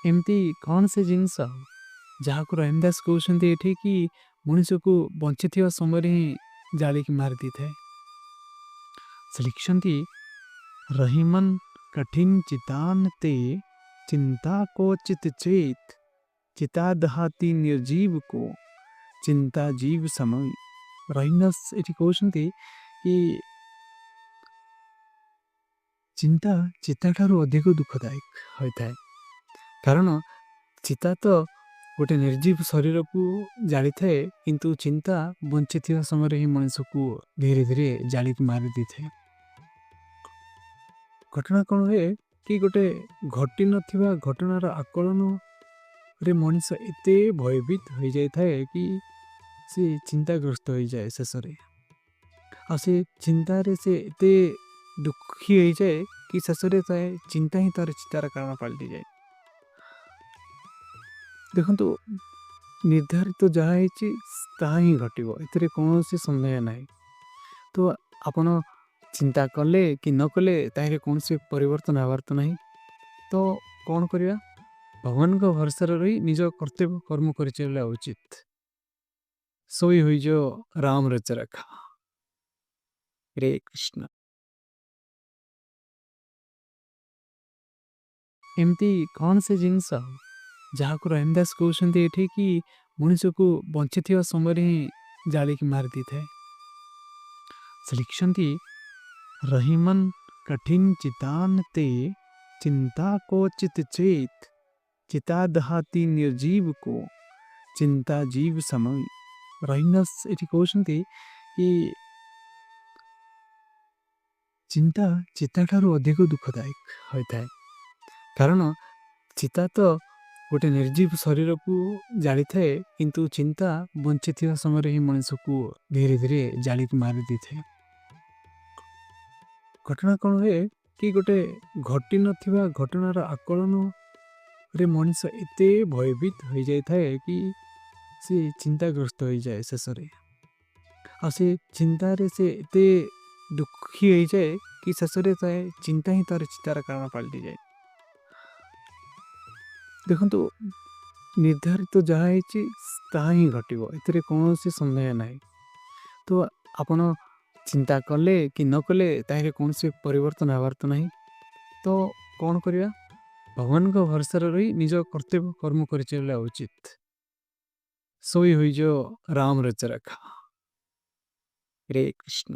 ଏମିତି କ'ଣ ସେ ଜିନିଷ ଯାହାକୁ ରହିମ ଦାସ କହୁଛନ୍ତି ଏଠି କି ମଣିଷକୁ ବଞ୍ଚିଥିବା ସମୟରେ ହିଁ ଜାଳିକି ମାରି ଦେଇଥାଏ। ସେ ଲେଖିଛନ୍ତି, ରହିମନ କଠିନ ଚିତାନ ତେ ଚିନ୍ତା କୋ ଚିତ ଚେତ, ଚିତା ଦହାତି ନିର୍ଜୀବ କୋ ଚିନ୍ତା ଜୀବ ସମୟ। ରହିମ ଦାସ ଏଠି କହୁଛନ୍ତି କି ଚିନ୍ତା ଚିତାଠାରୁ ଅଧିକ ଦୁଃଖଦାୟକ ହୋଇଥାଏ, କାରଣ ଚିତା ତ ଗୋଟେ ନିର୍ଜୀବ ଶରୀରକୁ ଜାଳିଥାଏ, କିନ୍ତୁ ଚିନ୍ତା ବଞ୍ଚିଥିବା ସମୟରେ ହିଁ ମଣିଷକୁ ଧୀରେ ଧୀରେ ଜାଳିକି ମାରି ଦେଇଥାଏ। ଘଟଣା କ'ଣ ହୁଏ କି ଗୋଟେ ଘଟି ନଥିବା ଘଟଣାର ଆକଳନରେ ମଣିଷ ଏତେ ଭୟଭୀତ ହୋଇଯାଇଥାଏ କି ସେ ଚିନ୍ତାଗ୍ରସ୍ତ ହୋଇଯାଏ ଶେଷରେ, ଆଉ ସେ ଚିନ୍ତାରେ ସେ ଏତେ ଦୁଃଖୀ ହୋଇଯାଏ କି ଶେଷରେ ତା ଚିନ୍ତା ହିଁ ତାର ଚିନ୍ତାର କାରଣ ପାଲଟିଯାଏ। ଦେଖନ୍ତୁ, ନିର୍ଦ୍ଧାରିତ ଯାହା ହେଇଛି ତାହା ହିଁ ଘଟିବ, ଏଥିରେ କୌଣସି ସନ୍ଦେହ ନାହିଁ। ତ ଆପଣ ଚିନ୍ତା କଲେ କି ନ କଲେ ତାହିଁରେ କୌଣସି ପରିବର୍ତ୍ତନ ହେବାର ତ ନାହିଁ। ତ କ'ଣ କରିବା? ଭଗବାନଙ୍କ ଭରସାରେ ରହି ନିଜ କର୍ତ୍ତବ୍ୟ କର୍ମ କରିଚାଲିବା ଉଚିତ। ସୋଇ ହୋଇଯିବ ରାମ ରଚରଖା। ହରେ କୃଷ୍ଣ। ଏମିତି କ'ଣ ସେ ଜିନିଷ ଯାହାକୁ ରହିମ ଦାସ କହୁଛନ୍ତି ଏଠି କି ମଣିଷକୁ ବଞ୍ଚିଥିବା ସମୟରେ ହିଁ ଜାଳିକି ମାରି ଦେଇଥାଏ। ସେ ଲେଖିଛନ୍ତି, ରହିମନ କଠିନ ଚିତାନ ତେ ଚିନ୍ତା କୋ ଚିତ ଚେତ, ଚିତା ଦହାତି ନିର୍ଜୀବ କୋ ଚିନ୍ତା ଜୀବ ସମୟ। ରହିମ ଦାସ ଏଠି କହୁଛନ୍ତି କି ଚିନ୍ତା ଚିତାଠାରୁ ଅଧିକ ଦୁଃଖଦାୟକ ହୋଇଥାଏ, କାରଣ ଚିତା ତ ଗୋଟେ ନିର୍ଜୀବ ଶରୀରକୁ ଜାଳିଥାଏ, କିନ୍ତୁ ଚିନ୍ତା ବଞ୍ଚିଥିବା ସମୟରେ ହିଁ ମଣିଷକୁ ଧୀରେ ଧୀରେ ଜାଳିକି ମାରି ଦେଇଥାଏ। ଘଟଣା କ'ଣ ହୁଏ କି ଗୋଟେ ଘଟି ନଥିବା ଘଟଣାର ଆକଳନରେ ମଣିଷ ଏତେ ଭୟଭୀତ ହୋଇଯାଇଥାଏ କି ସେ ଚିନ୍ତାଗ୍ରସ୍ତ ହୋଇଯାଏ ଶେଷରେ, ଆଉ ସେ ଚିନ୍ତାରେ ସେ ଏତେ ଦୁଃଖୀ ହୋଇଯାଏ କି ଶେଷରେ ତା ଚିନ୍ତା ହିଁ ତାର ଚିନ୍ତାର କାରଣ ପାଲଟିଯାଏ। ଦେଖନ୍ତୁ, ନିର୍ଦ୍ଧାରିତ ଯାହା ହେଇଛି ତାହା ହିଁ ଘଟିବ, ଏଥିରେ କୌଣସି ସନ୍ଦେହ ନାହିଁ। ତ ଆପଣ ଚିନ୍ତା କଲେ କି ନ କଲେ ତାହିଁରେ କୌଣସି ପରିବର୍ତ୍ତନ ହେବାର ତ ନାହିଁ। ତ କ'ଣ କରିବା? ଭଗବାନଙ୍କ ଭରସାରେ ରହି ନିଜ କର୍ତ୍ତବ୍ୟ କର୍ମ କରିଚାଲିବା ଉଚିତ। ସୋଇ ହୋଇଯିବ ରାମ ରଚରଖା। ହରେ କୃଷ୍ଣ।